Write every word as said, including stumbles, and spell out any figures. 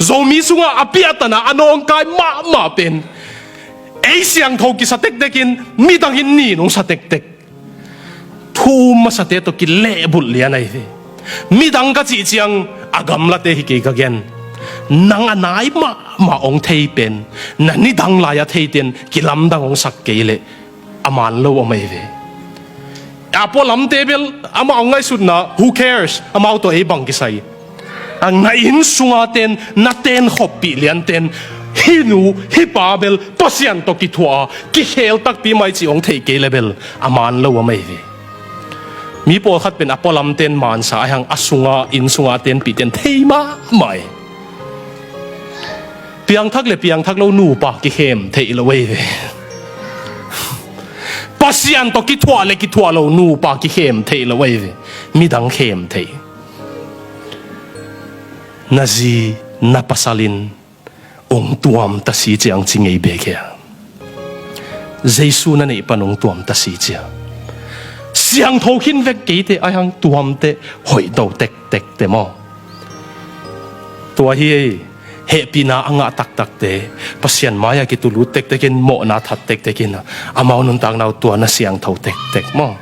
Zomi sungah a piahtana a nawngkai mahmah pen ei siangtho kisa tektekin midangin nin hong sa tektek, thu um masate tawh kilehbulh lian ahi ve. Midang ka cih ciang a gamlate hi kei ka gen. Nang a nai mahmah hong thei pen na nidang lai a theiten kilamdang hong sak kei leh a man lo om ahi ve. A pualamte bel amau ngaihsutna, who cares, amau tawh ei bang kisai. A na inn sunga ten na ten khoppih lianten hih nu hih pa bel Pasian tawh kithuah a kikhel takpi mai cih hong theih kei le bel a man lo om ahi ve. Mi pawlkhat pen a pualamten mansa ahi hang a sunga inn sunga tenpihten thei mahmah hi. Piangthak le piangthak lo nupa kikhem theih lo ahi ve. Pasian tawh kithuah le kithuah lo nupa kikhem theih lo ahi ve. Midang khem thei. Na zi na pasal in hong tuamta si ciang ci ngei bek hia? Jesu na neih pan hong tuamta si cia. Siangtho khin vek keite ahi hang tuamte hoih do tektekte maw? Tua hi ei, hehpihna a ngah taktakte, Pasian mai-ah kitulut tektekin, mawhna that tektekin, amau nuntakna uh tua na siangtho tektek maw?